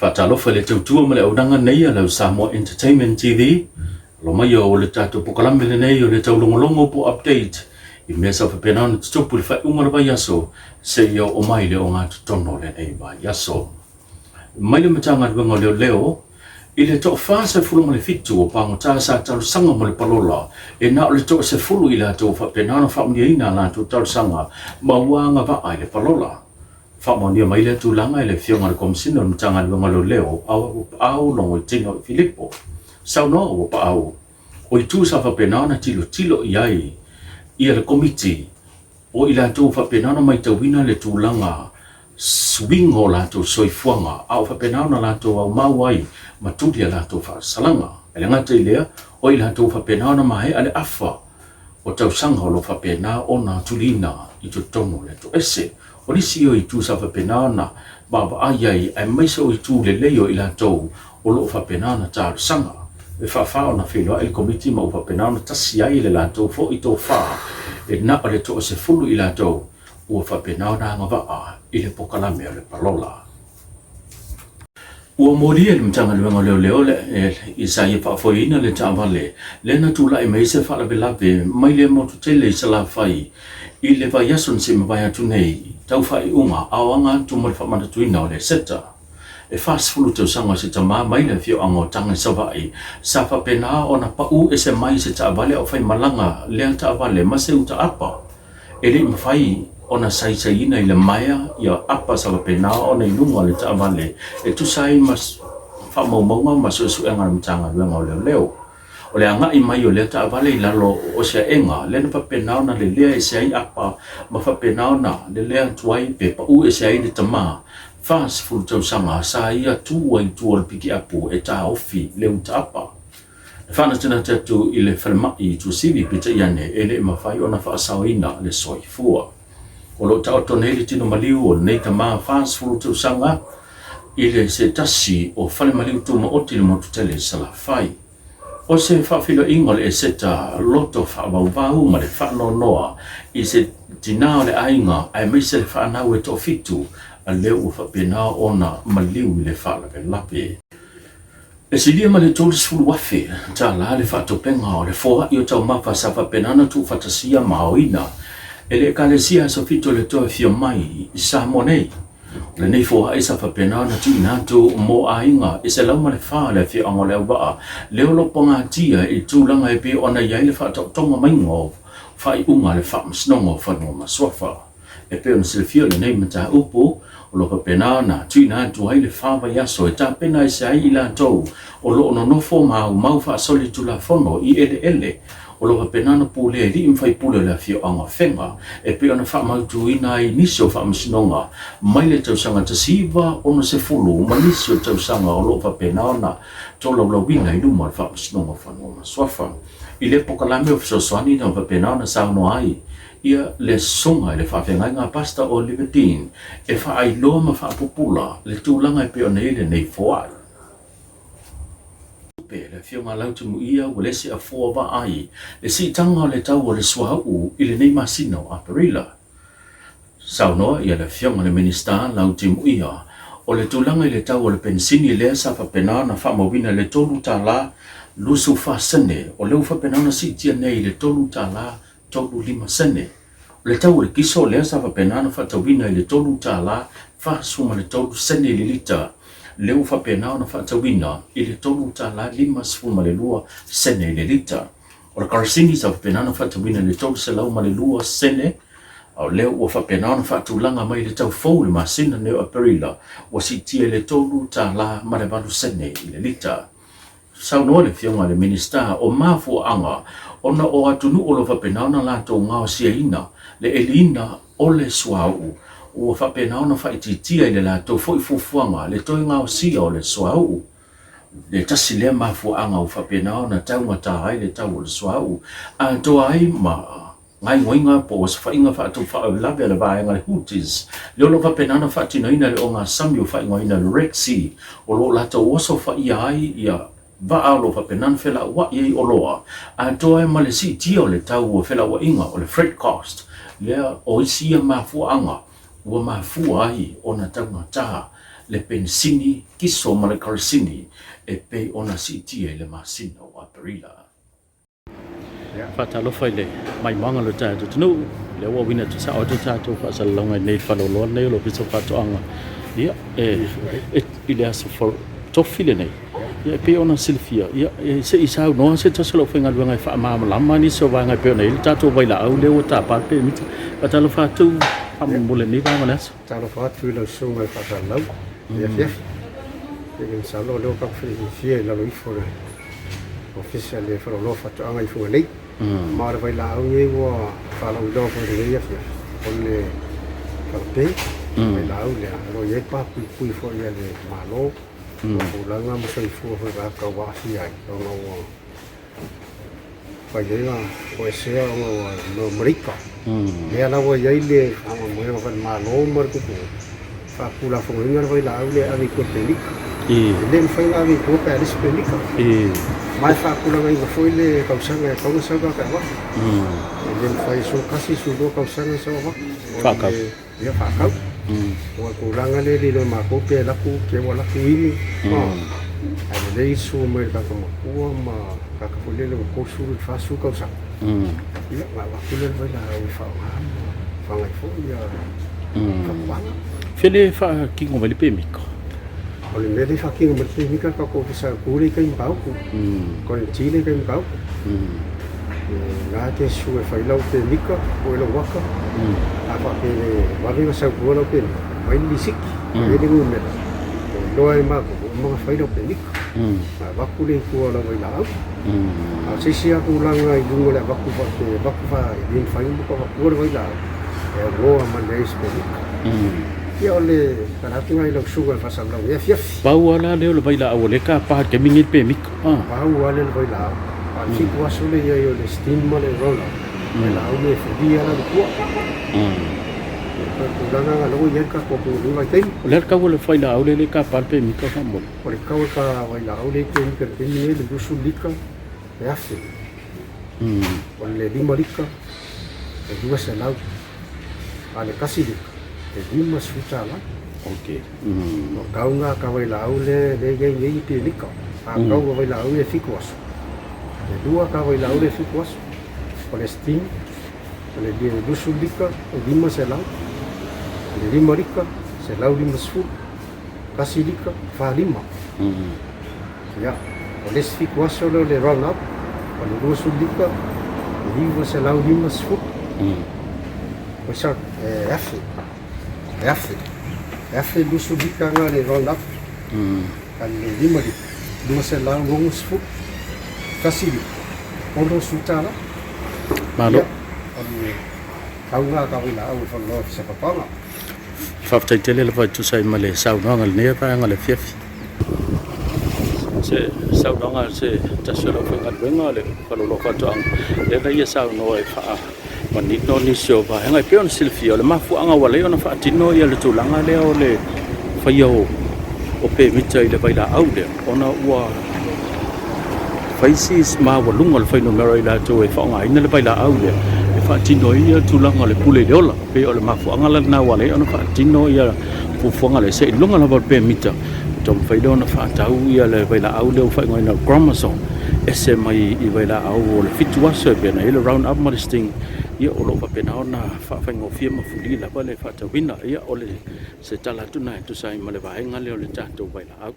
Faatalofa i le tautua ma le auaunaga nei a lau Samoa Entertainment TV. Alo mai o le tatou pokalame lenei o le taulogologo po update i mea sa faapena ona tutupu i le faaiuga o le vaiaso seia oo mai le ogatotonu o lenei vaiaso. Mai le Matagaluega o Leoleo i le toafa 17 o pagota sa talosaga mo le palola e na o le toa 10 i latou faapena ona faamanuiaina a latou talosaga ma ua agavaa i le palola. Faamaonia mai lea tulaga e le Afioga i le Komisina o le Matagaluega o Leoleo, Auapuaau Logoitino Filipo. Saunoa Auapaau, o itu sa faapena ona tilotilo i ai ia le Komiti o i latou ua faapena ona matauina le tulaga suiga o latou soifuaga a o faapena ona latou aumau ai ma tuli a latou faasalaga. E le gata i lea, o i latou ua faapena ona maea le afa o tausaga o lo o faapena ona tuliina i totonu o le toese. O nisi o itu sa faapena ona vaavaai ai aemaise o itu lelei o i latou o lo o faapena ona talosaga. E faafa ona feiloai le Komiti ma ua faapena ona tasi ai le latou foi tofa e na o le toasefulu i latou ua faapena ona agavaa i le pokalame o le palola. Ua molia e le Matagaluega o Leoleo le i sa ia faafoeina le taavale lea na tulai mai ai se faalavelave mai le motu tele i Salafai i le vaiaso na se i mavae atu nei, tau faaiuga a o aga atu mo le faamanatuina o le seta. E 40 tausaga o se tama mai le afioaga o Taga i Savaii sa faapena ona pau ese mai se taavale a o faimalaga lea taavale ma se uta apa. E le i mafai ona saisaiina i le maea ia apa sa faapena ona i luga o le taavale e tusa ai ma faamaumauga ma suesuega a le Matagaluega o Leoleo. O le agai mai o lea taavale i lalo o se aega lea na faapena ona lelea ese ai apa ma faapena ona lelea atu ai pe pau ese ai le tama 40 tausaga sa ia tu ai i tua o le pikiapu e taofi le uta apa. E faanatinati atu i le falemai i Tuasivi peitai ane e le i mafai ona faasaoina le soifua. O lo o taoto nei le tino maliu o lenei tama 40 tausaga i le se tasi o fale maliu tumaoti i le motu tele i Salafai. O se faafeiloaiga o le Eseta loto faavauvau ma le faanoanoa i se tina o le aiga aemaise le fanau e toafitu a lea ua faapena ona maliu i le faalavelave. E silia ma le $30,000 le faatopega o le foai o taumafa sa faapena ona tuufaatasia ma aoina e le Ekalesia Aso Fito le Toe Afio Mai i Samoa nei. O lenei foai sa faapena ona tuuina atu mo aiga e 104 o le afioaga o Leauvaa lea o lo o pagatia i tulaga e pei ona i ai le faataotoga maiga o faaiuga a le Faamasinoga o Fanua ma Suafa. E pei ona silafia o lenei mataupu, o lo o faapena ona tuuina atu ai le fa vaiaso e tapena ese ai i latou o lo o nonofo ma aumau faasolitulafono i eleele o lo o faapena ona pulea e alii ma faipule o le afioaga o Fega e pei ona faamautuina ai nisi o faamasinoga mai le tausaga 1960 ma nisi o tausaga o lo o faapena ona tolaulauina i luma o le Faamasinoga o Fanua ma Suafa. I lea pokalame o fesoasoani na faapena ona saunoa ai Ia le susuga i le faafeagaiga a Pastor Oliver Dean e faailoa ma faapupula le tulaga e pei ona i ai lenei foai. Tupe, le Afioga a Lautimuia ua le se afoa vaai le siitaga o le tau o le suauu i lenei masina o Aperila. Saunoa ia le Afioga i le Minisita Lautimuia o le tulaga i le tau o le penisini lea sa faapena ona faamauina i le $3.24 sene o lea ua faapena ona siitia nei i le $3 35 sene. O le tau o le kiso lea sa faapena ona faatauina i le $3 43 sene i le lita, lea ua faapena ona faatauina i le $3 52 sene i le lita. O le karasini sa faapena ona faatauina i le 302 sene, a o lea ua faapena ona faatulaga mai i le tau fou i le masina nei o Aperila, ua siitia i le $3 ma le 8 sene i le lita. Saunoa le Afioga i le Minisita o Mafuaaga ona o atunuu o lo o faapena ona latou gaosiaina le eliina o le suauu ua faapena ona faaitiitia i le latou foi fuafuaga le toe gaosia o le suauu. Le tasi lea mafuaaga ua faapena ona taugata ai le tau o le suauu atoa ai ma gaoioiga po o osofaiga faataufaalavelave a le vaega le Houthis, lea o lo o faapena ona faatinoina le ogasami o faaigoaina le Red Sea, o lo o latou osofaia ai ia vaa o lo o faapena ona felauai ai oloa, atoa ai ma le siitia o le tau o felauaiga o le freight cost, lea o isi ia mafuaaga ua mafua ai ona taugata. le penisini, kiso ma le karasini e pei ona siitia i le masina o Aperila. Faatalofa i le maimoaga o le tatou atunuu, lea ua uina atu sao atu tatou faasalalauga i nei faleoloa lenei o le Ofisa o Faatoaga ia, e, e, i le aso tofi lenei. Ia, e pei ona silafia, ia, e, se i saunoa se tasi o lau faigaluega e faamalamalama nisi o vaega e pei ona i ai le tatou vailaau lea ua tapa le pemita. Faatalofa atu faamolemole lenei vaega o le aso. Talofa atu i lau susuga i faasalalau i afiafi. E masalo o lea ua tatou fiafia i lalo ifo o le ofisa le Faleoloa Faatoaga i Fugalei. Ma o le vailaau nei ua faalauiloa foi i lenei afiafi, o le falape, vailaau lea, o lo o i ai pa puipui foi a le Malo, tulaga ma soifua foi o tagata ua aafia ai, ona ua fai ai toesea ona ua mea maraika. Lea la ua i ai le faamoemoega faale-Malo ma le tupu faatulafonoina le vailaau lea e ave i tua i le pemita. E le mafai ona ave i tua pe a leai se pemita. Ma e faatulagaina foi le tausaga e tatau ona sau tagata e avatu. E le mafai e sue tasi, sue lua tausaga e sau avatu. Faatau. Ia faatau. Ua tulaga lea e le iloa e matou pe alu atu pe ua alu atu inu. Ae lelei le sua mai le tagata matua ma tagata foi lele ua 30 i le 40 tausaga. Ia ona avatu lea o le vailaau e faaaoga ma faga ai foi ia faatoaga. Fea le faatino mai le pemita? O le mea lea e faatino mai le pemita le tatou ofisa tu lea i tai Matautu. Quarantine lea i tai Matautu. Na te susu e fai lau pemita po o lau aka. A faapea e vave ona sau tua lau pemita, aumai le lisiti, aumai le numera, e iloa e matou ua uma ona fai lau pemita. Ona avatu lea i tua o lau vailaau. A o se isi lava tulaga i luga o le avatu faapea e avatu e le mafai ona matou avatua le vailaau, e aunoa ma le leai o se pemita. Ia o le tala atu lena i lau susuga i le faasalalau i lenei afiafi. Pau lava la lea o le vailaau o lea e tapa i le taimi lenei le pemita. Pau lava lea o le vailaau. A o le 7 aso lea i ai o le steam ma le roll up, vailaau lea e felia la le tua. O le tulaga lena ua i ai le tatou atunuu i lenei vaitaimi. O le a le tau o le vailaau lea e tapa le pemita faamolemole? O le tau o le vailaau lea e pemita i le taimi lenei, le 20 lita e $1,000. O le 5 lita e $200. A o le 1 lita e $50. Okay. O tau na ka vailaau lea e i ai nei i pemita. A tau o vailaau ia e 7 aso. E lua ka vailaau lea e 7 aso. O le steam, o le 20 lita e $500. O le 5 lita, $150. 1 lita, 45. Ia, o le isi 7 aso lea o le round up, o le 20 lita, e $950. Oi sorry, e $1,000. E $1,000. E $1,020 lita na le round up. A le 5 lita, $260. 1 lita, $60. Malo. Ia, o le tau na ka vailaau e faleoloa i Sefapana. Faafetai tele lava e tusa ai ma le saunoaga i lenei vaega o le afiafi. Se saunoaga a se tasi o le aufaigaluega o le Faleoloa Faatoaga, lea na ia saunoa e faamanino nisi o vaega. E pei ona silafia, o le mafuaaga ua ala ai ona faatino ia le tulaga lea o le faia o pemita i le vailaau lea, ona ua fai si maualuga o le fuainumera o i latou e faaaogaina le vailaau lea e faatino ai ia tulaga o le pule i le ola. Pei o le mafuaaga la lena ua ala ai ona faatino ia fuafuaga lea, se'i luga lava o le pemita taumafai lea ona faatau ia le vailaau lea ua faaigoaina o le chromosome ese mai i vailaau o le 7 aso e pei ona i ai le round up ma le sting. Ia o lo o faapena ona faafaigofie ma fuli lava le faatauina. Ia o le se tala atu lena e tusa ai ma le vaega lea o le tatou vailaau.